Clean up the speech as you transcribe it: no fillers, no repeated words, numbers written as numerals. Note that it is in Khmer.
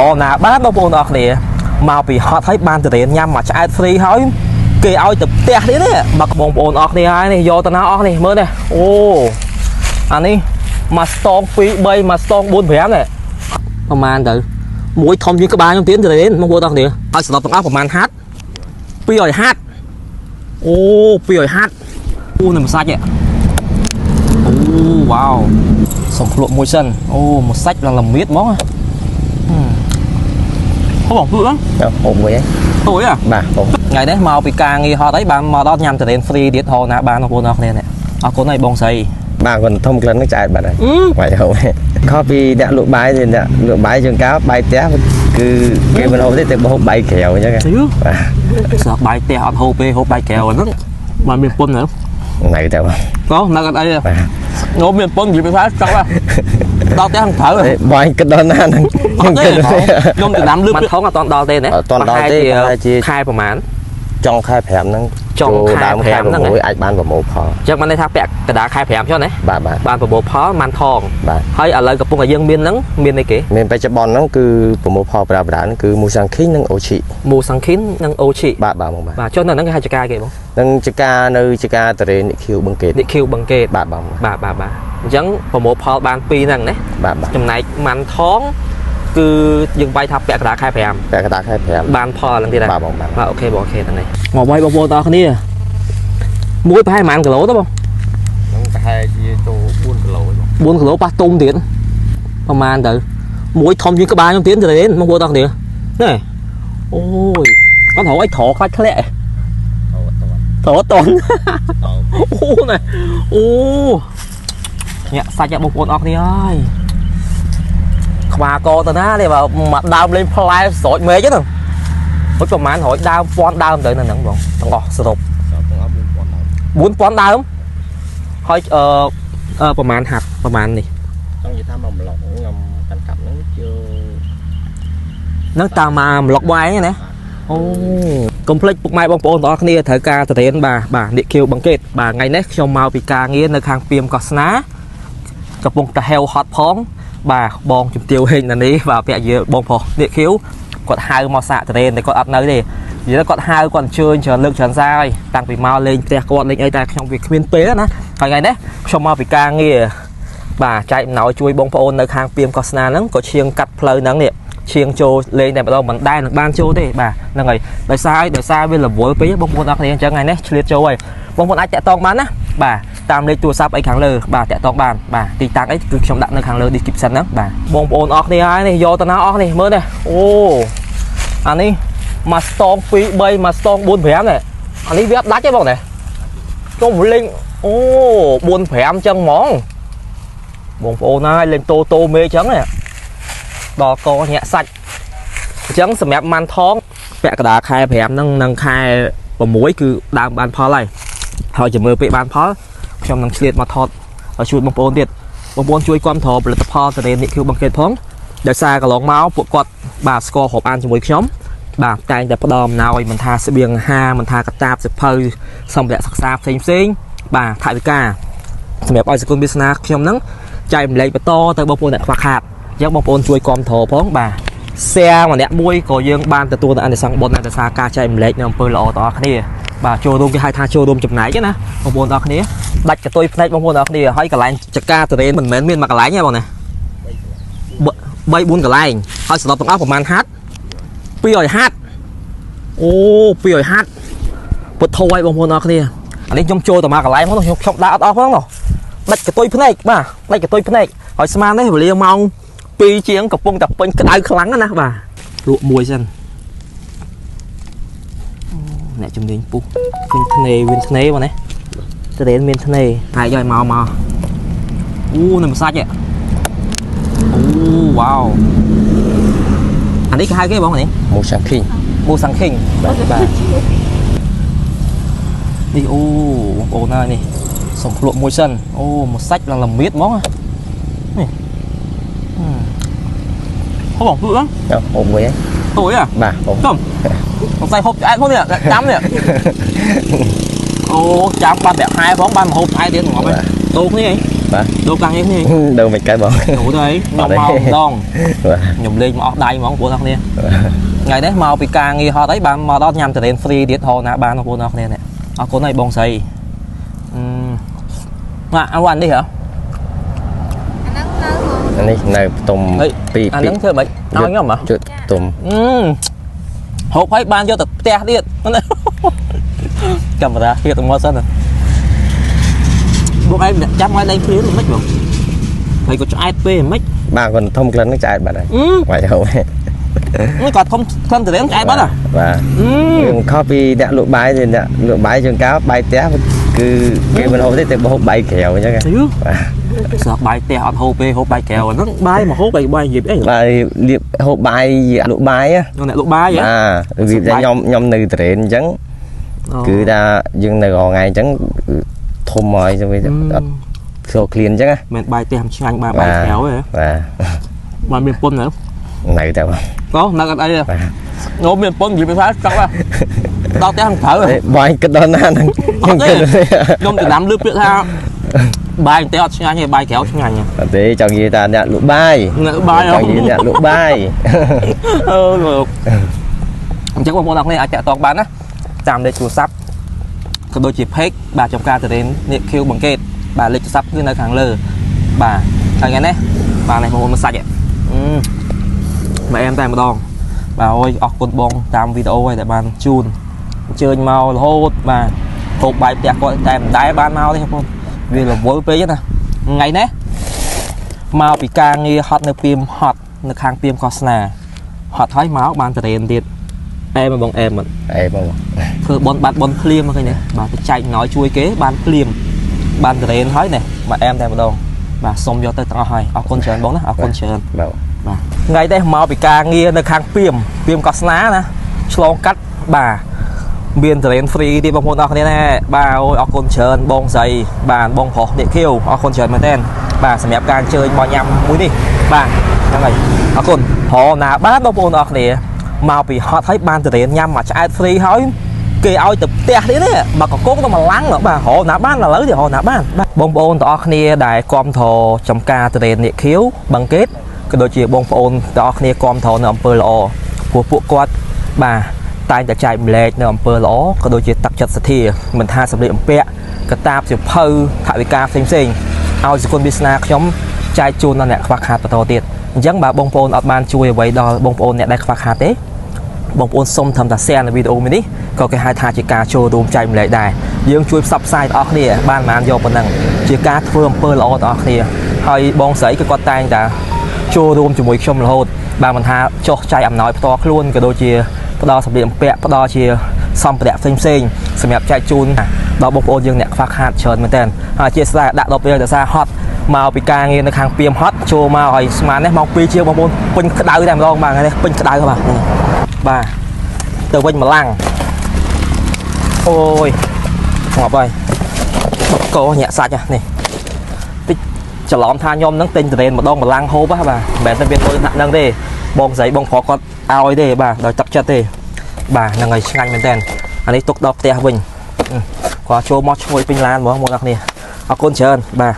អូណាបាទបងប្អូនអរគ្នាមកពីហត់ហើយបានទៅរៀនញ៉ាំមួយឆ្អែត free ហើយគេឲ្យទៅផ្ទះទៀតនេះមកបងប្អូនអរគ្នាហើយនេះយកទៅណាអស់នេះមើលនេះអូអានេះមួយស្តង2 3មួយស្តង4 5នេះប្រហែលទៅមួយធំជាងក្បាលខ្ញុំទៀតទៅរៀនបងប្អូនអរគ្នាឲ្យសរុបទាំងអស់ប្រហែលហាត់200ហាត់អូ200ហាត់អូនឹងសាច់នេះអូវ៉ាវសុំភ្លក់មួយសិនអូមួយសាច់ឡើងល្មៀតហ្មងហូបបងភ្លក់ហ្នឹង ហូបមួយហ្នឹង ទូយ បាទហូប ថ្ងៃនេះមកពីការងារហត់អីបានមកដល់ញ៉ាំតរេន free ទៀតហៅណាបានបងប្អូនអរគ្នានេះអរគុណហើយបងស្រី បាទគាត់ធំក្លិនហ្នឹងឆ្អែតបាត់ហើយ អឺ បាច់ហូបខុសពីអ្នកលក់បាយទេអ្នកលក់បាយជួនកាលបាយផ្ទះគឺគេមិនហូបទេតែហូបបាយក្រៅអញ្ចឹង អឺ បាទ ស្រាប់បាយផ្ទះអត់ហូបទេហូបបាយក្រៅហ្នឹងមកមានពុនហ្នឹង នៅតែបាទ កោនៅអត់អីទេ បាទ ងមានពុននិយាយភាសាចង់ដល់ផ្ទះត្រូវ បាយគិតដល់ណាហ្នឹង អត់ទេខ្ញុំទៅដាំលឺមិនថងអត់តដល់ទេណា អត់ទាន់ដល់ទេប្រហែលជា ខែប្រហែល ចុងខែ5ហ្នឹង ចុងខែ ដើមខែ 5ហ្នឹង 6អាចបានប្រមូលផល អញ្ចឹងបានន័យថាពាក់កណ្ដាលខែ5ចុះណា បាទបាទ បានប្រមូលផលបានថង បាទ ហើយឥឡូវកំពុងតែយើងមានហ្នឹងមានអីគេ មានបច្ចុប្បន្នហ្នឹងគឺប្រមូលផលប្រាប្រាហ្នឹងគឺមូសាំងឃីងនិងអូឈី មូសាំងឃីននិងអូឈី បាទបាទមកបាទ បាទចុះនៅហ្នឹងគេហៅចកាគេបង នឹងចកានៅចកាតរេនិខៀវបឹងកេត និខៀវបឹងកេត បាទបាទមក បាទបាទបាទអញ្ចឹងប្រមូលផលបាន2ហ្នឹងណា បាទបាទ ចំណែកម៉ាន់ថងគឺយើងបាយថាពាក់កណ្ដាលខែ5 ពាក់កណ្ដាលខែ5 បានផលហ្នឹងទៀតដែរ បាទបងបាទ បាទ OK បង OK ហ្នឹងហើយមកបាយបងប្អូនទាំងអស់គ្នាមួយប្រហែលប៉ុន្មានគីឡូទៅបង ហ្នឹងប្រហែលជាចូល4គីឡូបង 4គីឡូប៉ះទុំទៀតប្រហែលទៅមួយធំជាងក្បាលខ្ញុំទៀតទៅទេបងប្អូនទាំងអស់គ្នានេះអូយគាត់រកអីត្រខ្លាច់ធ្លាក់ត្រតន់អូណែអូញាក់សាច់បងប្អូនអស់គ្នាហើយ ខ្វាកទៅណានេះបើមកដើមលេងផ្លែស្រោចមេឃហ្នឹងហុចប្រហែលរយដើមពាន់ដើមទៅនៅហ្នឹងបងទាំងអស់សរុប ទាំងអស់4000ដើម 4000ដើមហើយអឺអឺប្រហែលហាត់ប្រហែលនេះ ចង់និយាយថាមួយប្លុកខ្ញុំកាន់កាប់ហ្នឹងជឿ ហ្នឹងតាមមកប្លុកបងឯងណាអូកុំភ្លេចពុកម៉ែបងប្អូនទាំងអស់គ្នាត្រូវការទៅរៀនបាទបាទនិខៀវបង្កេតបាទថ្ងៃនេះខ្ញុំមកពីការងារនៅខាងពីមកោះស្នាកំពុងតែហេវហត់ផងបាទបងជំទាវហេងណានេះបាទភរិយាបងប្រុសនិខៀវគាត់ហៅមកសាកទៅរៀនតែគាត់អត់នៅទេនិយាយទៅគាត់ហៅគាត់អញ្ជើញច្រើនលើកច្រើនសារហើយតាំងពីមកលេងផ្ទះគាត់លេងអីតែខ្ញុំវាគ្មានពេលណាហើយថ្ងៃនេះខ្ញុំមកពីការងារបាទចែកអំណោយជួយបងប្អូននៅខាងពីមកោះស្នាហ្នឹងក៏ឈៀងកាត់ផ្លូវហ្នឹងនេះឈៀងចូលលេងតែម្ដងមិនដែរនឹងបានចូលទេបាទហ្នឹងហើយដោយសារអីដោយសារវារវល់ពេកបងប្អូនអរគ្នាអញ្ចឹងថ្ងៃនេះឆ្លៀតចូលហើយបងប្អូនអាចតាក់ទងបានណាបាទតាមលេខទូរស័ព្ទអីខាងលើបាទតាក់ទងបានបាទទីតាំងអីគឺខ្ញុំដាក់នៅខាងលើ description ហ្នឹងបាទបងប្អូនអរគ្នាហើយនេះយកទៅណាអស់នេះមើលនេះអូអានេះមួយស្តង2 3មួយស្តង4 5នេះអានេះវាអត់ដាច់ទេបងនេះចុះលេងអូ4 5ចឹងហ្មងបងប្អូនហើយលេងតូតូមេចឹងនេះដល់កញាក់សាច់អញ្ចឹងសម្រាប់ម៉ាន់ថងពាក់កណ្ដាលខែ5ហ្នឹងនិងខែ6គឺដើមបានផលហើយហើយចាំមើលពេលបានផលខ្ញុំនឹងឆ្លៀតមកថតឲ្យជួយបងប្អូនទៀតបងប្អូនជួយគាំទ្រផលិតផលតរេនិខៀវបង្កេតផងដោយសារកន្លងមកពួកគាត់បាទស្គាល់រាប់អានជាមួយខ្ញុំបាទតែងតែផ្ដល់អំណោយមិនថាស្បៀងអាហារមិនថាកតាបសិភៅសម្ភារៈសិក្សាផ្សេងផ្សេងៗបាទថវិកាសម្រាប់ឲ្យសង្គមវាសនាខ្ញុំហ្នឹងចែកម្លែកបន្តទៅបងប្អូនអ្នកខ្វះខាតអញ្ចឹងបងប្អូនជួយគាំទ្រផងបាទ share ម្នាក់មួយក៏យើងបានទទួលនូវអានិសង្សបុណ្យដែរដោយសារការចែកម្លែកនៅអំពើល្អទាំងអស់គ្នាបាទចូលរួមគេហៅថាចូលរួមចំណែកណាបងប្អូនទាំងអស់គ្នាដាច់កតុយភ្នែកបងប្អូនទាំងអស់គ្នាហើយកន្លែងចកាតរេនមិនមែនមានមួយកន្លែងទេបងណា3 4កន្លែងហើយសរុបទាំងអស់ប្រហែលហាត់200ហាត់អូ200ហាត់ពុទ្ធោឲ្យបងប្អូនទាំងអស់គ្នាអានេះខ្ញុំចូលតែមកកន្លែងផងខ្ញុំដាក់អត់អស់ផងនោះដាច់កតុយភ្នែកបាទដាច់កតុយភ្នែកហើយស្មាននេះវេលាម៉ោង2ជាងកំពុងតែពេញក្តៅខ្លាំងណាស់បាទលក់មួយសិនអូអ្នកជំនាញពុះឃើញធ្នេមានធ្នេបងណាតរេនមានធ្នេហើយយកឲ្យមកមកអូនឹងសាច់ហ៎អូវ៉ាវអានេះគេហៅគេបងនេះ មូសាំងឃីង មូសាំងឃីងបាទបាទនេះអូបងប្អូនហើយនេះសុំភ្លក់មួយសិនអូមួយសាច់ឡើងល្មៀតហ្មងនេះហូបបងភ្លក់ហ្នឹង ហូបមួយហ្នឹង ទូយ បាទហូប ចំសង្ស័យហូបឆ្អែតផងនេះចាំនេះអូចាំបានប្រាក់ខែផងបានមកហូបឆ្អែតទៀតងាប់ហើយតូគ្នាអី បាទ ដូរការងារគ្នា ដូរមិនកើតបង ដូរទៅអីខ្ញុំមកម្ដង បាទ ខ្ញុំលេងមកអស់ដៃហ្មងបងប្អូនអរគ្នាថ្ងៃនេះមកពីការងារហត់អីបានមកដល់ញ៉ាំតរេន free ទៀតហៅណាបានបងប្អូនអរគ្នានេះអរគុណហើយបងស្រីអឺមកអអានេះហ៎ អាហ្នឹងនៅហ្មង អានេះនៅផ្ទុំ ហី ពី អាហ្នឹងធ្វើម៉េចឲ្យខ្ញុំហ៎ ជិតផ្ទុំ អឺហូបហើយបានយកទៅផ្ទះទៀតកាមេរ៉ាទៀតមកសិនបងឯងចាំឲ្យលេងភ្លាមមិនបងហើយក៏ឆ្អែតពេកមិន បាទគាត់ធំក្លិនហ្នឹងឆ្អែតបាត់ហើយ អឺ បាច់ហូប នេះក៏ធំក្លិនតរេនឆ្អែតបាត់ហ៎ បាទ អឺ វាមិនខុសពីអ្នកលក់បាយទេអ្នកលក់បាយជួនកាលបាយផ្ទះគឺគេមិនហូបទេតែហូបបាយក្រៅអញ្ចឹង អឺ បាទ ស្រាប់បាយផ្ទះអត់ហូបទេហូបបាយក្រៅហ្នឹងបាយមកហូបបាយបាយនិយាយអី បាទលៀបហូបបាយលក់បាយណា អ្នកលក់បាយហ៎ បាទរបៀបថាខ្ញុំខ្ញុំនៅត្រេនអញ្ចឹងគឺថាយើងនៅរាល់ថ្ងៃអញ្ចឹងធំហើយអញ្ចឹងវាអត់ចូលឃ្លានអញ្ចឹងណា មិនបាយផ្ទះមិនឆ្ងាញ់បាយបាយក្រៅទេ បាទ បានមានពុននៅ នៅតែបង អូនៅអត់អីទេ បាទ អូមានពុននិយាយភាសាចង់ដល់ផ្ទះមិនត្រូវ បាយគិតដល់ណាហ្នឹង អត់ទេខ្ញុំចំណាំលើពាក្យថាបាយផ្ទះអត់ឆ្ងាញ់ទេបាយក្រៅឆ្ងាញ់ អត់ទេចង់និយាយថាអ្នកលក់បាយ អ្នកលក់បាយ ចង់និយាយអ្នកលក់បាយ អឺលោកអញ្ចឹងបងប្អូនអរគ្នាអាចតាក់ទងបានណាតាមលេខទូរស័ព្ទក៏ដូចជា page បាទចំការតរេននេះខៀវបង្កេតបាទលេខទូរស័ព្ទគឺនៅខាងលើបាទហើយថ្ងៃនេះបាទនេះបងប្អូនមកសាច់អឺមកអែមតែម្ដងបាទអូយអរគុណបងតាមវីដេអូហើយដែលបានជូនអញ្ជើញមករហូតបាទហូបបាយផ្ទះគាត់តែមិនដែរបានមកទេបងប្អូនវារវល់ពេកណាថ្ងៃនេះមកពីការងារហត់នៅពីមហត់នៅខាងពីមកោះស្នាហត់ហើយមកបានតរេនទៀតអែមបងអែមអត់ អេបង ធ្វើបនបាត់បនភ្លាមមកឃើញទេបាទទៅចែកណយជួយគេបានភ្លាមបានតរេនហើយនេះមកអែមតែម្ដងបាទសុំយកទៅទាំងអស់ហើយអរគុណច្រើនបងណាអរគុណច្រើន បាទ បាទថ្ងៃនេះមកពីការងារនៅខាងពីមកពីមកកោះស្នាណាឆ្លងកាត់បាទមានតរេន free ទៀតបងប្អូនអរគ្នាណាបាទអូយអរគុណច្រើនបងស្រីបាទបងប្រុសនេះខៀវអរគុណច្រើនមែនទែនបាទសម្រាប់ការអញ្ជើញមកញ៉ាំមួយនេះបាទហ្នឹងហើយអរគុណព្រោះណាបាទបងប្អូនអរគ្នាមកពីហត់ហើយបានតរេនញ៉ាំមកឆ្អែត free ហើយគេឲ្យទៅផ្ទះទៀតនេះមកកកងទៅមកឡាំងបាទរកណាបានឥឡូវទេរកណាបានបាទបងប្អូនទាំងអស់គ្នាដែលគាំទ្រចំការតរេននេះខៀវបង្កេតក៏ដូចជាបងប្អូនទាំងអស់គ្នាគាំទ្រនៅអំពើល្អព្រោះពួកគាត់បាទតែងតែចែកម្លែកនៅអំពើល្អក៏ដូចជាទឹកចិត្តសទ្ធាមិនថាសម្លៀកបំពាក់កតាបសៀវភៅថវិកាផ្សេងផ្សេងៗឲ្យសគុណវាសនាខ្ញុំចែកជូនដល់អ្នកខ្វះខាតបន្តទៀតអញ្ចឹងបាទបងប្អូនអត់បានជួយអ្វីដល់បងប្អូនអ្នកដែលខ្វះខាតទេ បងប្អូនសុំធ្វើតា share នៅវីដេអូមួយនេះក៏គេហៅថាជាការចូលរួមចែកម្លែកដែរយើងជួយផ្សព្វផ្សាយដល់អ្នកគ្នាបានប៉ុន្មានយកប៉ុណ្ណឹងជាការធ្វើអំពើល្អដល់អ្នកគ្នាហើយបងស្រីក៏គាត់តែងតែចូលរួមជាមួយខ្ញុំរហូតបាទមិនថាចុះចែកអំណោយផ្ទាល់ខ្លួនក៏ដូចជាផ្ដល់សម្លៀកបំពាក់ផ្ដល់ជាសម្ភារៈផ្សេងផ្សេងៗសម្រាប់ចែកជូនដល់បងប្អូនយើងអ្នកខ្វះខាតច្រើនមែនទែនហើយជាស្ដែងដាក់ដល់ពេលដោយសារហត់មកពីការងារនៅខាងពីមហត់ចូលមកហើយស្មាននេះមកពីជាងបងប្អូនពេញក្តៅតែម្ដងបាទថ្ងៃនេះពេញក្តៅបាទបាទ ទៅវិញម្លាំងអូយងាប់ហើយកោញាក់សាច់ហ៎នេះតិចច្រឡំថាខ្ញុំហ្នឹងទិញតរេនម្ដងម្លាំងហូបហ៎បាទមិនមែនតែមានលុយថ្នាក់ហ្នឹងទេបងស្រីបងប្រុសគាត់ឲ្យទេបាទដោយទឹកចិត្តទេបាទហ្នឹងហើយឆ្ងាញ់មែនតើអានេះទុកដល់ផ្ទះវិញគាត់ចូលមកឈ្ងុយពេញឡានហ្មងមកអ្នកគ្នាអរគុណច្រើនបាទ